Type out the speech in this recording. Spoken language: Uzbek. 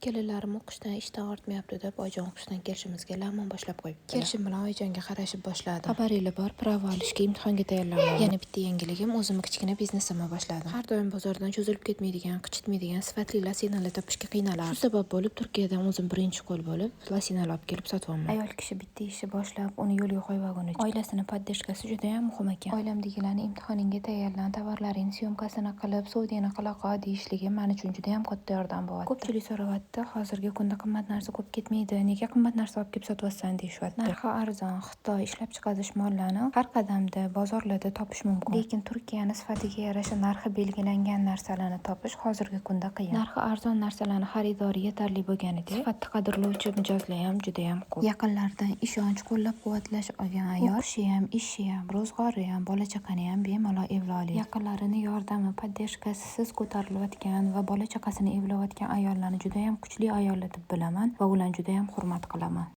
Kelinlarim o'qishdan, ishdan ortmayapti deb Oyijon o'qishdan kelishimizga lamon boshlab qo'yibdilar. Kelishim bilan Oyijonga qarashib boshladim. Xabaringlar bor, права olishga imtihonga tayyorlanyapman. Yana bitta yangiligim, o'zimni kichkina biznesimni boshladim. Har doim bozordan cho'zilib ketmaydigan, qichitmaydigan sifatli losinalar topishga qiynalardim. Shu sabab bo'lib Turkiyadan o'zim birinchi qo'l bo'lib losinalar olib kelib sotyapman. Ayol kishi bitta ishni boshlab, uni yo'lga qo'yib oilasini поддержка si judayam muhim ekan. Oilamdagilarni imtihoningga tayyorlan, tovarlaringni съёмка sini qilib, savdoni qila qol deyishligi men uchun judayam katta yordam bo'lyapti. Ko'pchilik so'rayapti, hozirgi kunda qimmat narsa ko'p ketmaydi, nega qimmat narsa olib kelib sotyapsan deyishyapti. Narxi arzon Xitoy ishlab chiqarish mollarni har qadamda bozorlarda topish mumkin. Lekin Turkiyani sifatiga yarasha narxi belgilangan narsalarni topish hozirgi kunda qiyin. Narxi arzon narsalarni xaridori yetarli bo'lganidek, sifatni qadrlovchi mijozlar ham judayam ko'p. Yaqinlaridan ishonch, qo'llab-quvvatlash olgan ayol o'qishi ham, ishi ham, ro'zg'ori ham, bola-chaqani ham bemalol evla oladi. Yaqinlarini yordami, поддержка sisiz ko'tarilayotgan va bola-chaqasini evlayotgan ayollarni judayam kuchli ayollar deb bilaman va ularni judayam hurmat qilaman.